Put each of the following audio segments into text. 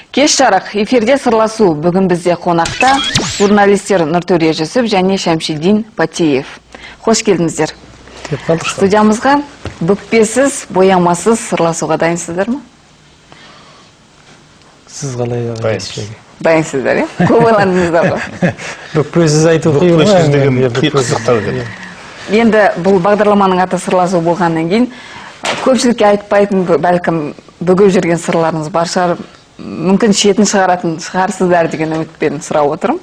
Кеш жарық, эфирде «Сырласу». Бүгін бізде қонақта журналистер Нұртөре Жүсіп және Шәмшидин Патиев. Қош келдіңіздер. Келіп қалдық. Студиямызға бүкпесіз, боямасыз сырласуға дайынсыздар ма? Сіз қалай ойлайсыз? Дайынсыздар, иә? Көп ойландыңыздар ғой. Бүкпесіз айту қиын ғой. Бүкпесіз деген Иә, бүкпесіз. Қызықтау екен. Енді бұл бағдарламаның аты «Сырласу» болғаннан кейін, көпшілікке айтпайтын, бәлкім, бүгіп жүрген сырларыңыз бар шығар, мүмкін, шетін шығаратын шығарсыздар деген үмітпен сұрап отырмын.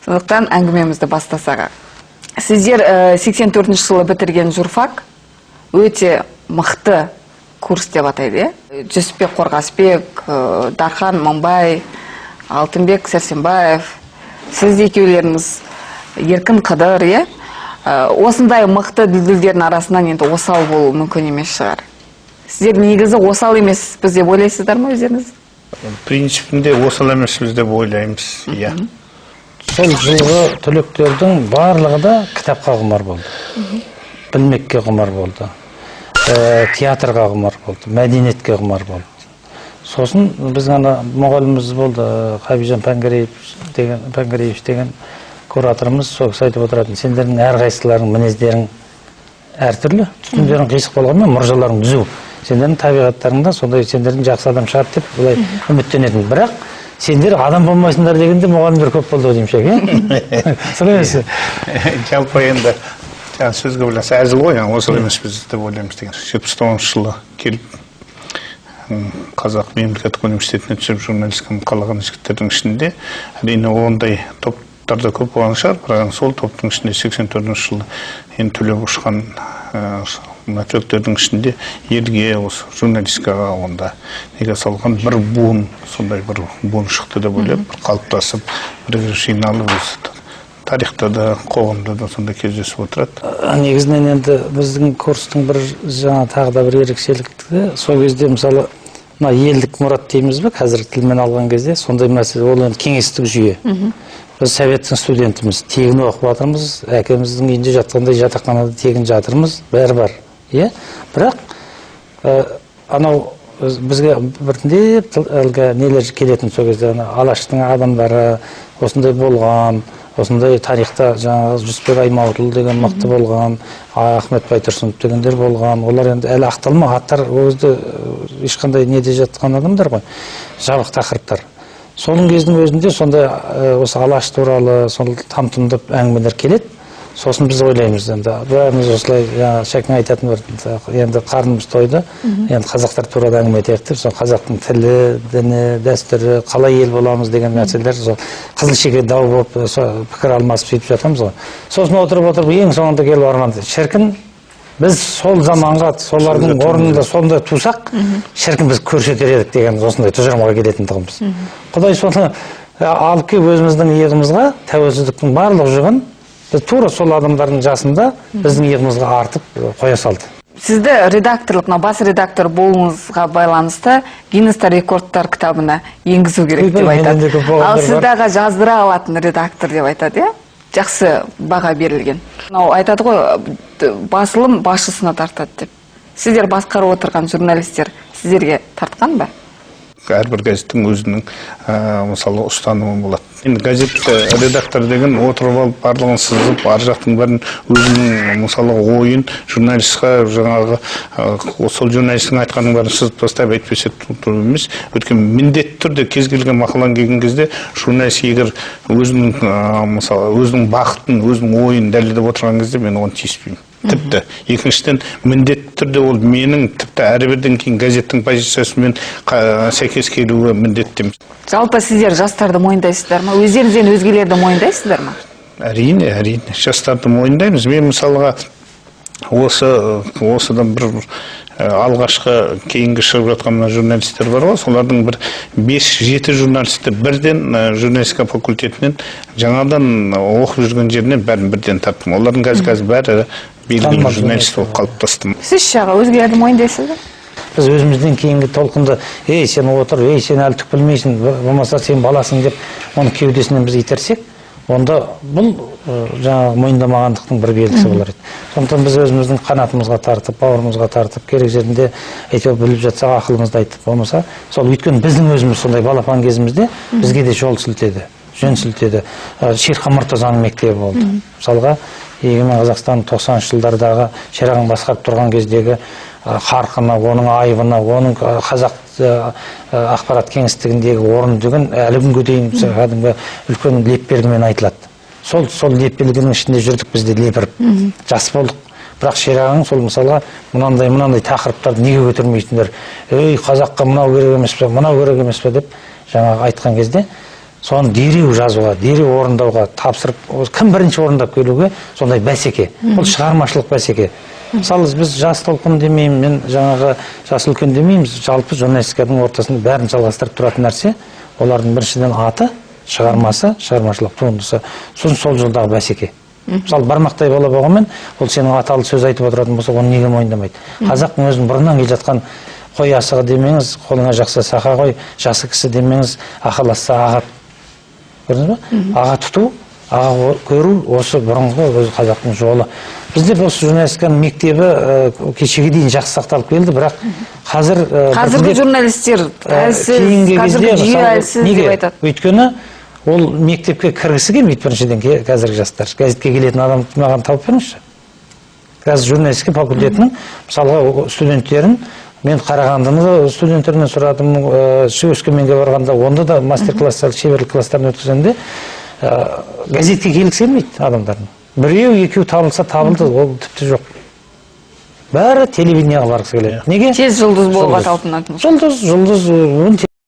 Сондықтан әңгімемізді бастасақ. Сіздер 84 жылы бітірген журфак өте мықты курс деп атайды, иә? Жүсіпбек Қорғасбек, Дархан Мыңбай, Алтынбек Сәрсенбаев, сіз екеулеріңіз, Еркін Қыдыр, иә? Осындай мықты дүлдүлдердің арасынан енді осал болу мүмкін емес шығар. Сіздер негізі осал емеспіз деп ойлайсыздар ма өздеріңіз? Принципінде осал емеспіз деп ойлаймыз, иә. Сол жылғы түлектердің барлығы да кітапқа құмар болды, білмекке құмар болды, театрға құмар болды, мәдениетке құмар болды. Сосын біздің ана мұғаліміміз болды, Хабижан Пәнгереев деген, Пәнгереевич деген кураторымыз. Сол кісі айтып отыратын: «Сендердің әрқайсыларың мінездерің әртүрлі, түтіндерің қисық болғанмен, мұржаларың түзу, сендердің табиғаттарыңда сондай, сендердің жақсы адам шығады деп былай үміттенетін, бірақ сендер адам болмайсыңдар» дегенде мұғалімдер көп болды ау деймін, Шәке, иә, солай емес пе? Жалпы енді жаңағы сөзге байланысты, әзіл ғой жаңағы осал емеспіз деп ойлаймыз деген. 79-жылы келіп, Қазақ мемлекеттік университетіне түсіп, журналистиканы қалаған жігіттердің ішінде, әрине, ондай топтар да көп болған шығар, бірақ сол топтың ішінде 84-жылы енді түлеп ұшқан мына түлектердің ішінде елге, осы журналистикаға онда неге салған бір буын, сондай бір буын шықты деп ойлаймын. Бір қалыптасып, бір жиналып, осы тарихта да, қоғамда да сондай кездесіп отырады. Негізінен енді біздің курстың бір жаңа тағы да бір ерекшелігі, сол кезде, мысалы, мына елдік мұрат дейміз бе қазіргі тілмен алған кезде, сондай мәселе. Ол енді кеңестік жүйе, біз советтің студентіміз, тегін оқып жатырмыз, әкеміздің үйінде жатқандай жатақханада тегін жатырмыз, бәрі бар, иә. Бірақ анау бізге біртіндеп әлгі нелер келетін сол кезде, ана Алаштың адамдары осындай болған, осындай тарихта жаңағы Жүсіпбек Аймауытұлы деген мықты болған, Ахмет Байтұрсынов дегендер болған. Олар енді әлі ақталма аттар, ол кезде ешқандай неде жатқан адамдар ғой, жабық тақырыптар. Соның кездің өзінде сондай осы Алаш туралы сол там тұмдап әңгімелер келеді. Сосын біз ойлаймыз енді бәріміз осылай, жаңағы Шәкең айтатын бір, енді қарнымыз тойды, енді қазақтар туралы әңгіме айтайық деп, сол қазақтың тілі, діні, дәстүрі, қалай ел боламыз деген мәселелер, сол қызыл шеке дау болып, сол пікір алмасып сөйтіп жатамыз ғой. Сосын отырып отырып ең соңында келіп арман: шіркін, біз сол заманға, солардың орнында сондай тусақ, шіркін, біз көрсетер едік деген осындай тұжырымға келетін тұғынбыз. Құдай соны алып келіп өзіміздің иығымызға тәуелсіздіктің барлық жүгін біз тура сол адамдардың жасында біздің иығымызға артып қоя салды. Сізді редакторлық, мына бас редактор болуыңызға байланысты Гиннестер рекордтар кітабына енгізу керек деп Ойбай, менен айтады. де көп болғандар Ал бар. сізді, аға, жаздыра алатын редактор деп айтады, иә? Жақсы баға берілген. Мынау айтады ғой, басылым басшысына тартады деп. Сіздер басқарып отырған журналистер сіздерге тартқан ба? Әрбір газеттің өзінің мысалы, ұстанымы болады. Енді газет редактор деген отырып алып, барлығын сызып, ар жақтың бәрін, өзінің, мысалы, ойын журналистқа жаңағы сол журналисттің айтқанының бәрін сызып тастап, әйтпесе тура емес. Өйткені міндетті түрде кез келген мақаланы келген кезде журналист егер өзінің мысалы, өзінің бағытын, өзінің ойын дәлелдеп отырған кезде, мен оған тиіспеймін. Тіпті екіншіден, міндетті түрде ол менің, тіпті әрі кейін газеттің позициясымен сәйкес келуі міндетті емес. Жалпы сіздер жастарды мойындайсыздар ма? Өздеріңізден өзгелерді мойындайсыздар ма? Әрине, әрине, жастарды мойындаймыз. Мен, мысалға, осыдан бір алғашқы кейінгі шығып жатқан мына журналистер бар ғой, солардың бір 5-7 журналисті бірден журналистика факультетінен жаңадан оқып жүрген жерінен бәрін бірден тарттым. Олардың қазір бәрі белгілі Танымал журналист болып қалыптасты. Сіз ше, аға, өзгелерді мойындайсыз ба? Біз өзімізден кейінгі толқынды: «Ей, сен отыр, ей, сен әлі түк білмейсің, болмаса сен баласың» деп, оны кеудесінен біз итерсек Онда бұл жаңағы мойындамағандықтың бір белгісі болар еді. Сондықтан біз өзіміздің қанатымызға тартып, бауырымызға тартып, керек жерінде әйтеуір біліп жатсақ, ақылымызды айтып, болмаса сол, өйткені біздің өзіміз сондай балапан кезімізде бізге де жол сілтеді, жөн сілтеді. Шерхан Мұртазаның мектебі болды. Мысалға, Егемен Қазақстан 90-шы жылдардағы Шерағаң басқарып тұрған кездегі қарқыны, оның айбыны, оның қазақ ақпарат кеңістігіндегі орны деген әлі күнге дейін кәдімгі үлкен лепбергімен айтылады. Сол лепбергінің ішінде жүрдік біз де, лепіріп. Жас болдық. Бірақ Шерағаң сол, мысалға, мынандай мынандай тақырыптарды неге көтермейсіңдер? Ей, қазаққа мынау керек емес пе, мынау керек емес пе деп жаңағы айтқан кезде соны дереу жазуға, дереу орындауға тапсырып, кім бірінші орындап келуге сондай бәсеке. Бұл шығармашылық бәсеке. Мысалы, біз жас толқын демеймін, мен жаңағы жас үлкен демейміз, жалпы журналистиканың ортасында бәрін жалғастырып тұратын нәрсе, олардың біріншіден аты, шығармасы, шығармашылық туындысы, сосын сол жолдағы бәсеке. Мысалы, бармақтай бала болғанмен, ол сенің аталы сөз айтып отыратын болса, оны неге мойындамайды? Қазақтың өзінің бұрыннан келе жатқан қой асығы демеңіз, қолыңа жақса сақа қой, жасы кісі демеңіз, ақыласса аға. Көрдіңіз ба? Аға тұту, аға көру осы бұрынғы өз қазақтың жолы. Бізде осы журналистиканың мектебі кешеге дейін жақсы сақталып келді, бірақ қазір Қазіргі біртіндеп, журналистер әлсіз, кейінгі қазіргі кезде, жүйе мысалы, әлсіз неге? деп айтады. Өйткені ол мектепке кіргісі келмейді біріншіден, қазіргі жастар. Газетке келетін адам маған тауып беріңізші. Қазір журналистика факультетінің, мысалға, студенттерін мен Қарағандыны студенттерінен сұрадым, Өскеменге барғанда онда да мастер класстар, шеберлік класстарын өткізгенде газетке келгісі келмейді адамдардың. Біреу, екеу табылса табылды, ол тіпті жоқ. Бәрі телевидениеға барғысы келеді. Неге? Тез жұлдыз болуға Жұлдыз. талпынатын. Жұлдыз, жұлдыз,